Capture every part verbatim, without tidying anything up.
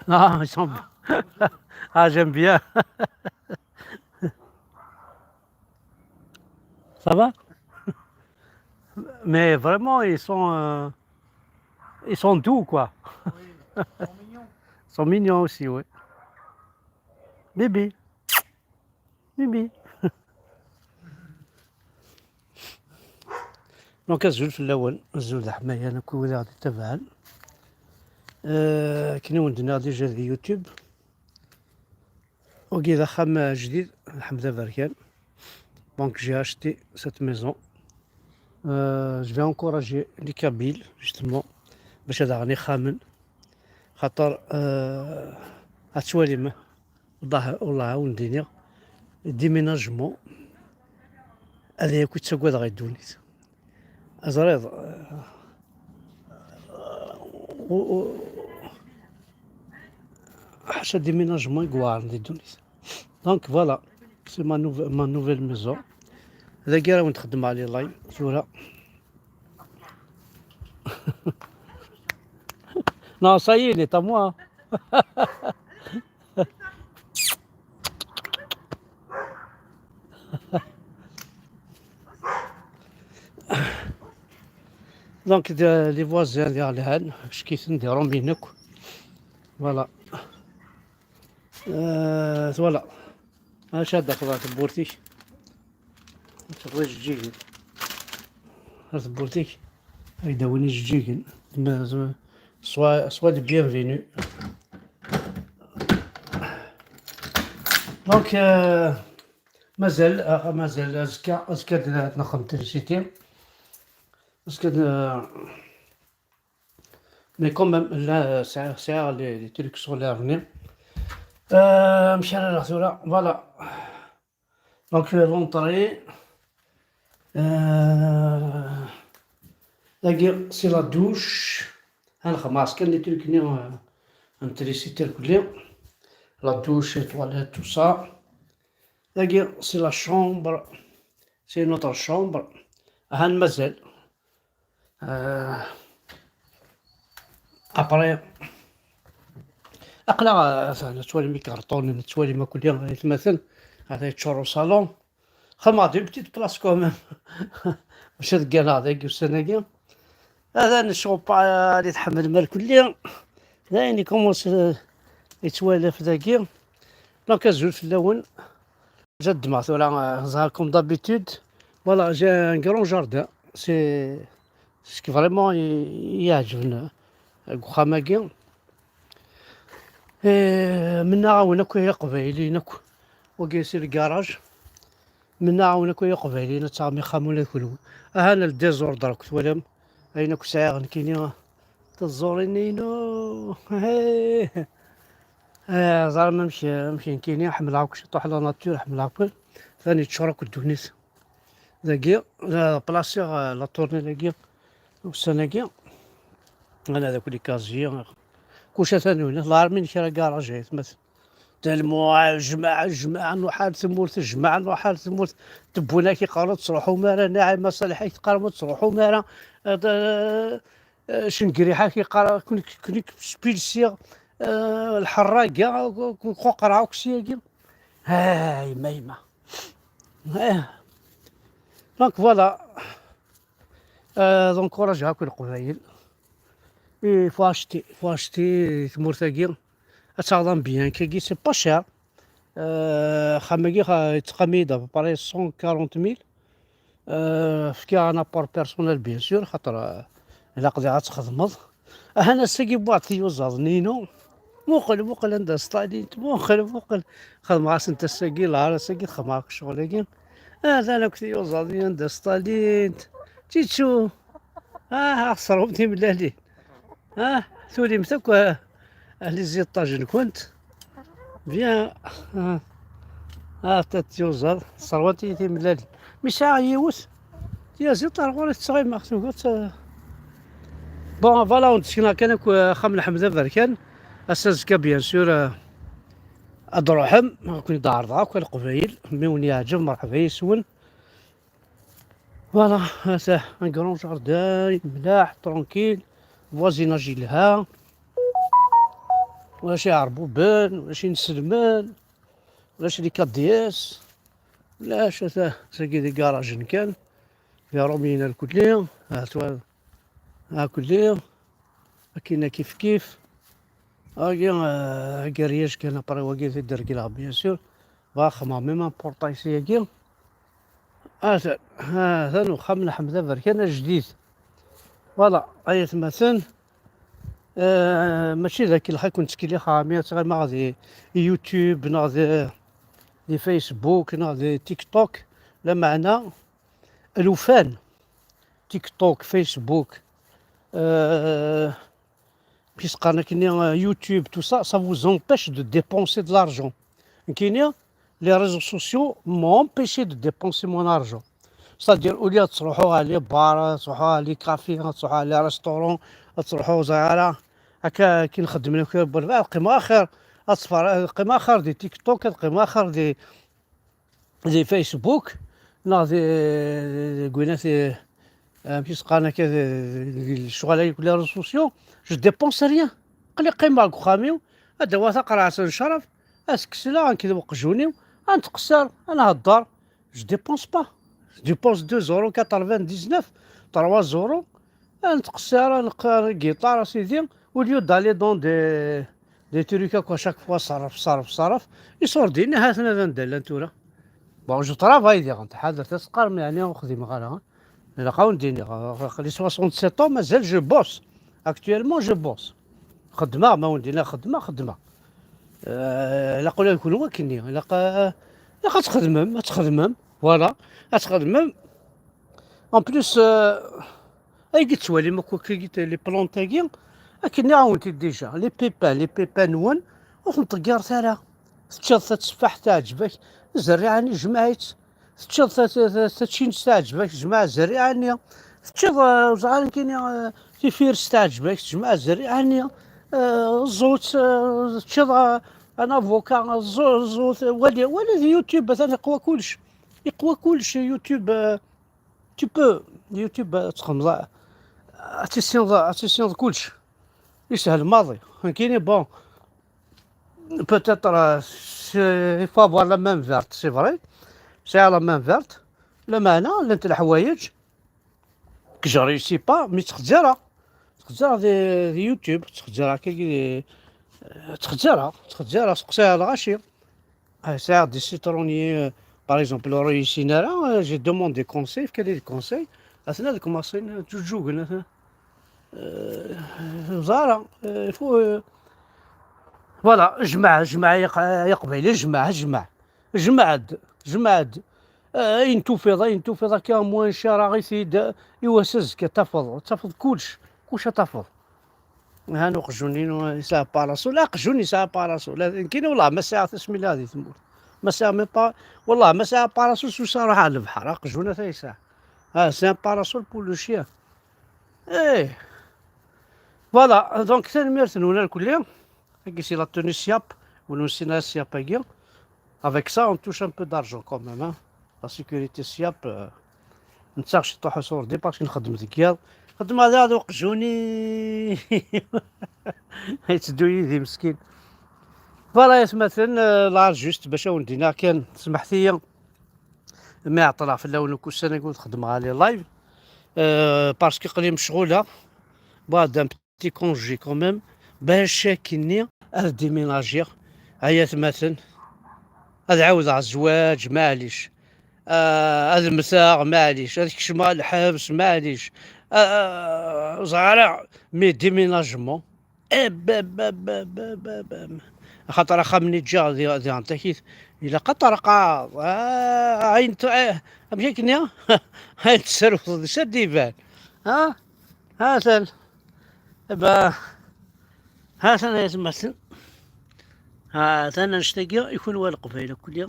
Ah, ils sont... Ah, j'aime bien. Ça va? Mais vraiment, ils sont, euh, ils sont doux, quoi. Ils sont mignons aussi, oui. Bibi. Bibi. Donc, azul fell-awen, azul d aḥmayan akk wid aɣ-d-itabaɛen. Euh, akken i wen-d-nniɣ déjà di YouTube. Wagi d axxam, euh, jdid, lḥemd aberkan. Donc, j'ai acheté cette maison. Euh, je vais encourager les Kabyles, justement, باش ad aɣen ixxamen. Xaṭer, euh, ad twalim, والله، والله ad wen-d-iniɣ, déménagement, ad yakk i ttagadeɣ i ddunit. Teẓriḍ, euh, u-, u-, ḥaca déménagement i iweɛren di ddunit. Donc voilà, c'est ma nouve-, ma nouvelle maison. Dagi ara wen-d-xeddmeɣ les lives tura. Non, ça y est, il est à moi. Donc, de, les voisins diɣ lhan, cekiten di Romin akk. Voilà. Euh, voilà. Acu ad d-tafeḍ ɣer tewwurt-ik? Ad tafeḍ ijeǧǧigen. Ɣer tewwurt-ik, ad k-d-awin ijeǧǧigen. Ma, soit, soit de bienvenue. Donc, euh, mazal, ah, mazal azekka, azekka ad nexdem trisiti. Azekka ad, mais quand même, là, sɛiɣ, sɛiɣ les, les trucs solaires-nni. Euh, amek ara rreɣ tura? Voilà. Donc, euh, l'entrée. Euh, dagi, c'est la douche. Ad nexdem kan les trucs-nni, euh, n trisiti irkelli. La douche, les toilettes, tout ça. Dagi, c'est la chambre. C'est notre chambre. Han mazal. Euh, après, aql-aɣ, euh, nettwali mi ikerṭunen, nettwali ma kulli aytmaten, ata yeččur usalon. Xedmeɣ-d une petite place quand même. Maca deg-aneɣ dagi ussan-agi. Ata necɣupa li tḥemmlem ar kulli. D ayen ikumens, euh, yettwalaf dagi. Donc, azul fell-awen. Ad ddmeɣ tura, euh, ẓer comme d'habitude. Voilà, j'ai un grand jardin. C'est ce qui vraiment i, i iɛeǧben, euh, deg uxxam-agi. Eh, mennaɣ-awen akk ay Iqbayliyen akk. Wagi c'est le garage. Mennaɣ-awen akk ay Iqbayliyen ad taɣem ixxamen ula d kenwi. Aha, le désordre akk twalam. Ayen akk sɛiɣ nekkini, tiẓurin-inu. Eh, ẓerm amek, amek nekkini, ḥemmleɣ akk ciṭuḥ la nature, ḥemmleɣ akk. Tani teččur akk ddunit. Dagi, la, plasiɣ, eh, la tournée dagi, ussan-agi. Ana d akk les casiers. Kuc atan huna, la armin kra garage ay atmaten. Talmuɛ, jmaɛ, jmaɛ, nruḥ ar tmurt, jmaɛ, nruḥ ar tmurt. Tewwin-ak iqqaren ur tettruḥum ara, Naɛima Ṣaliḥ ak teqqarem ur tettruḥum ara. Eh, d-, eh, Cengriḥ ak iqqar, kun-, kun-, spilsiɣ, eh, lḥerraga, kun-, quqreɣ akk syagi. Ah, yemma, yemma. Eh. Donc voilà. Euh, donc, encourager akk Leqbayel. Il faut acheter, il faut acheter tmurt-agi. Ad taɣeḍ un bien-agi, c'est pas cher. Euh, axxam-agi, xa-, yettqam-iyi-d à peu près cent quarante mille. Euh, fkiɣ un apport personnel, bien sûr, xaṭer, euh, ilaq diɣ ad txedmeḍ. Ahan ass-agi wwiɣ-d tiyuzaḍ-nni-inu. Muqel, muqel anda sṭalint, muqel, muqel. Xedmeɣ-asent ass-agi, lɛar ass-agi, xedmeɣ akk ccɣel-agi. Atan akk tiyuzaḍ-nni anda sṭalint. Tittu. Ah, xesrem timellalin. Ah, tulimt akk, ah, les étages-nkent. Bien. Ah, ah, ta tiyuzaḍ, sserwant-iyi timellalin. Mi sɛiɣ yiwet, tyaziḍt ar ɣur-i tettɣima, tugiḍ, ah. Bon, voilà, ur d-sekneɣ kan akk, ah, axxam n Ḥmed Aberkan. Ass azekka, bien sûr, ah, ad d-truḥem, ad ken-id-ɛerḍeɣ akk a Leqbayel. Mi wen-yeɛǧeb, merḥba yes-wen. Voilà, c'est un grand jardin, mlaḥ, tranquille, voisinage yelha. ulac iɛerbuben, ulac inselmen, ulac les K D S, ulac ata, tagi d igarajen kan, d irumyen irkelli, ha-t-wa, ha-t-wa, akken kif kif. Agi, euh, ageryac kan, après wagi ad t-id-regleɣ, bien sûr. Bɣa xedmeɣ même un portail seg-agi. Atan, atan uxxam n Ḥmed Aberkan ajdid. Voilà, ay atmaten. Euh, mačči d akken lxir kun ttkellixeɣ, mi ad ɣimeɣ di YouTube neɣ di, di Facebook neɣ di TikTok. Lameɛna, alufan, TikTok, Facebook, euh, puis qqaren akkenni, euh, YouTube, tout ça, ça vous empêche de dépenser de l'argent. Nekkini, les réseaux sociaux m'ont empêché de dépenser mon argent. C'est-à-dire, au lieu ad ttruḥuɣ ɣer les bars, ad ttruḥuɣ ɣer les cafés, ad ttruḥuɣ ɣer les restaurants, ad ttruḥuɣ ẓer ara, akka akken xeddmen akk yewwa lbeɛd, qqimeɣ axir, ad ttfer-, qqimeɣ axir di TikTok, ad qqimeɣ axir di, di Facebook, neɣ di, di, di gwinat, eh, amek i s-qqaren akka, di, di, di lecɣal-agi, les réseaux sociaux, je dépense rien. Aql-i qqimeɣ deg uxxam-iw, ad d-awiɣ taqerɛet n ccrab, ad s-kkseɣ, ad nekk d uqjun-iw, ad nettqeṣṣir, ad nhedder. Je dépense pas. Je dépense deux euros quatre-vingt-dix-neuf, trois euros, ad nettqeṣṣir, ad neqqar guitare, a sidi, au lieu d'aller dans des, des trucs akk, à chaque fois, ṣerref, ṣerref, ṣerref. Iṣurdiyen, ha-ten-a d anda llan tura. Bon, je travaille diɣen, tḥadret, ad teqqarem, yeɛni, ur xdimeɣ ara, hein. Ilaq ad wen-d-iniɣ, aql-i soixante-sept ans, mazal je bosse. Actuellement, je bosse. Xeddmeɣ, ma wen-d-iniɣ xeddmeɣ, xeddmeɣ. Euh, ilaq ula d kenwi akkenni. Ilaq, euh, ilaq ad txedmem, ad txedmem. Voilà. Ad txedmem. En plus, euh, ay yettwalim akk akka, les plantes-agi, akken nniɣ-awen-t-id déjà, les pépins, les pépins-nwen, ur ten-ṭeggiret ara. Teččiḍ tatteffaḥt teɛǧeb-ak, zerriɛa-nni jmeɛ-itt. Teččiḍ ta-, ta-, ta-, tačinit teɛǧeb-ak, jmeɛ zerriɛa-nni. Teččiḍ, euh, ẓer nekkini, euh, tifirest teɛǧeb-ak, jmeɛ zerriɛa-nni. Euh, ẓẓut, euh, teččiḍ, euh, un avocat, ẓẓu-, ẓẓut, wali, wali di YouTube, atan iqwa kullec. Iqwa kullec YouTube, euh, tu peux, YouTube, euh, ad txedmeḍ, ad tissineḍ, ad tissineḍ kullec. Yeshel maḍi. Nekkini, bon, peut-être, euh, c'est, il faut avoir la main verte, c'est vrai. Sɛiɣ la main verte. Lameɛna, llant leḥwayeǧ que je réussis pas, mais ttxezzireɣ. Ttxezzireɣ di, di YouTube, ttxezzireɣ akkagi di, ttxezzireɣ, ttxezzireɣ, seqsayeɣ lɣaci. Ah, sɛiɣ des citronniers, euh, par exemple, ur iyi-yessin ara, euh, j'ai demandé conseil, fkan-iyi-d conseil. Aten-a deg maṣin, ǧǧuǧǧugen, aten-a. Euh, ẓara, euh, il faut, euh, voilà, jmeɛ, jmeɛ, ay aq-, ay aqbayli, jmeɛ, jmeɛ. Jmeɛ-d, jmeɛ-d. Euh, ayen tufiḍ, ayen tufiḍ akka, moins cher, aɣ-it-id, euh, i wass azekka, tafeḍ, tafeḍ kullec, kullec ad tafeḍ. Han uqjun-inu yesɛa parasol. Aqjun yesɛa parasol. Nekkini, wellah, ma sɛiɣ tasmila di tmurt. Ma sɛiɣ même pas, wellah, ma sɛiɣ parasol, s usa ruḥ ɣer lebḥer. Aqjun ata yesɛa. Ah, c'est un parasol pour le chien. Eh. Voilà, donc, tanemmirt-nwen irkelli. Agi, c'est la tenue Siap, ou le Sina Siap agi. Avec ça, on touche un peu d'argent quand même, hein. La sécurité Siap, euh, nettaɣ ciṭuḥ usurdi parce que nxeddem deg yiḍ. Xeddmeɣ daɣ d uqjuni. Yetteddu yid-i meskin. Voilà, yatmaten, euh, la juste bac ad wen-d-iniɣ kan, smeḥt-iyi. Mi ɛeṭṭleɣ fell-awen akk ussan-agi ur xeddmeɣ ara les lives. Euh, parce que aql-i mecɣuleɣ. Bon, d'un petit congé quand même. Bac akkenni ad déménagiɣ. Ay atmaten. Ad ɛawdeɣ zzwaǧ, maɛlic. Ah, ad mmteɣ, maɛlic. Ad kecmeɣ lḥebs, maɛlic. Ah, ah, ẓer ara, mais déménagement. Eh, bam, bam, bam. Axaṭer axxam-nni ǧǧiɣ di, di Antakit. Ilaq ad ṭerqaḍ. Ah, ayen t-, eh, amek akken-nni? Ayen tesserwteḍ, s ad d-iban. Ha? Ha-t-an. Eba, ha-t-an ay atmaten. Ha-t-an annect-agi, i kunwi a Leqbayel akk-nni.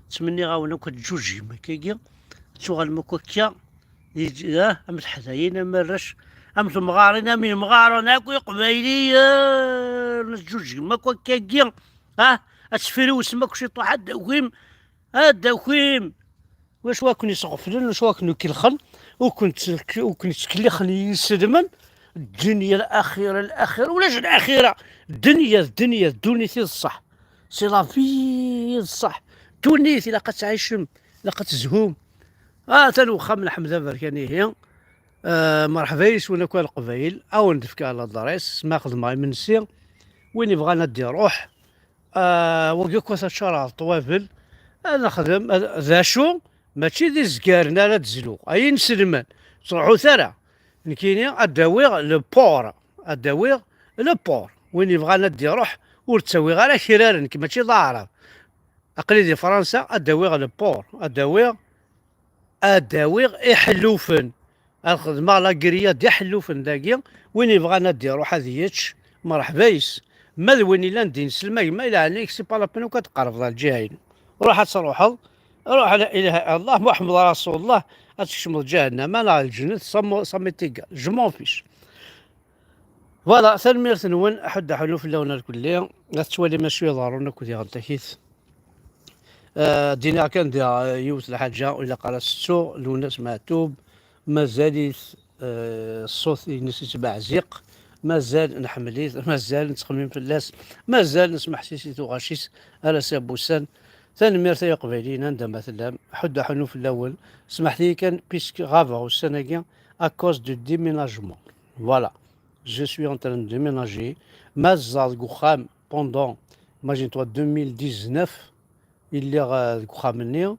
Ttmenniɣ-awen akk ad tǧuǧgem akkagi. Ad tuɣalem akk akka. Di, ah, am teḥdayin, am arrac, am temɣarin, am yemɣaren, akk iqbayliyen, ad tǧuǧgem akk akkagi, ah, ad tefriwsem akk ciṭuḥ, ad d-takim, ad d-takim. Wacu ad ken-isɣeflen, wacu ad ken-ikelxen, ur ken-tt-, ur ken-ttkellixen yiselmen, Ddunit, laxira, laxira, ulac laxira. Ddunit, ddunit, ddunit i d ṣṣeḥ. C'est la vie i d ṣṣeḥ. Ddunit, ilaq ad tɛicem, ilaq ad tezhum. Atan wexxam n Ḥmed Aberkan ihi. Ah, merḥba yes-wen akk a Leqbayel. A wen-d-fkeɣ ladres, ma xedmeɣ imensi. Win ibɣan ad d-iruḥ, ah, wagi akk ad t-ččareɣ ṭwabel. Ad nexdem, ad, d acu? Mačči d izgaren ara d-zluɣ. Ay inselmen, ttruḥut ara. Nekkini ad d-awiɣ le port. Ad d-awiɣ le port. Win ibɣan ad d-iruḥ, ur ttawiɣ ara kra, nekk mačči d aɛrab. Aql-i di Fransa, ad d-awiɣ le port. Ad d-awiɣ, ad d-awiɣ iḥellufen. Ad xedmeɣ la grillade d iḥellufen dagi. Win ibɣan ad d-iruḥ ad yečč, merḥba yes. Ma d win illan d ineslem a gma, i leɛnaya-k, c'est pas la peine akk ad tqerrbeḍ ar lǧiha-inu. Ruḥ ad truḥeḍ, ruḥ, la ilaha illallah, Muḥemmed Rasulullah, ad tkecmeḍ ǧahennama neɣ lǧennet, ça me-, ça m'est égal, je m'en fiche. Voilà, tanemmirt-nwen, aḥuddu aḥunnu fell-awen irkelli. La tettwalim acu iḍerrun akk diɣen takit. Ah, d-iniɣ kan diɣ, ah, yiwet lḥaǧa, ilaq ara s-tettuɣ, Lwennas Meɛtub, mazal-it, ah, ṣṣut-ines yettbeɛziq, mazal nḥemmel-it, mazal nettxemmim fell-as, mazal nesmeḥsis i tuɣac-is ar ass-a n wussan. Tanemmirt ay Iqbayliyen, anda ma tellam, aḥuddu aḥunnu fell-awen. Smeḥt-iyi kan, puisque ɣabeɣ ussan-agi, à cause du déménagement. Voilà. Je suis en train de déménager. Ma tzedɣeḍ deg uxxam pendant, imagine-toi, deux mille dix-neuf, i lliɣ, euh, deg uxxam-nni,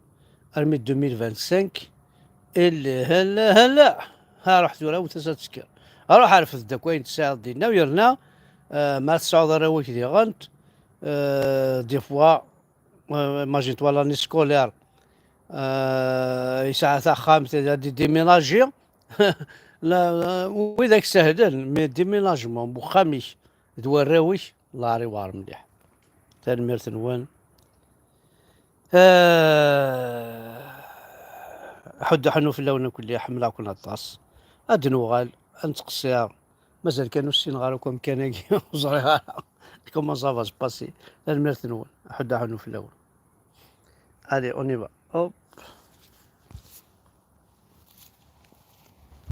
armi deux mille vingt-cinq, illi, hella, hella, ha, ruḥ tura, wet-as ad tekker. Ruḥ rfed-d akk ayen tesɛiḍ dinna, u yerna, euh, ma tesɛuḍ arraw-ik diɣent, euh, des fois, euh, imagine-toi, l'année scolaire, euh, yesɛa taxxamt, ad d-déménager. La, la, widak sehlen, mais déménagement n uxxam-ik d warraw-ik, Allah iwɛer mliḥ. Tanemmirt-nwen. Ah, ḥuddu ḥunnu fell-awen akk, ḥemmleɣ-ken aṭas. Ad d-nuɣal, ad nettqeṣṣir. Mazal kan ur ssineɣ ara akk amkan-agi, ur ẓriɣ ara comment ça va se passer. Tanemmirt-nwen, aḥuddu aḥunnu fell-awen. Allez, on y va. Hop.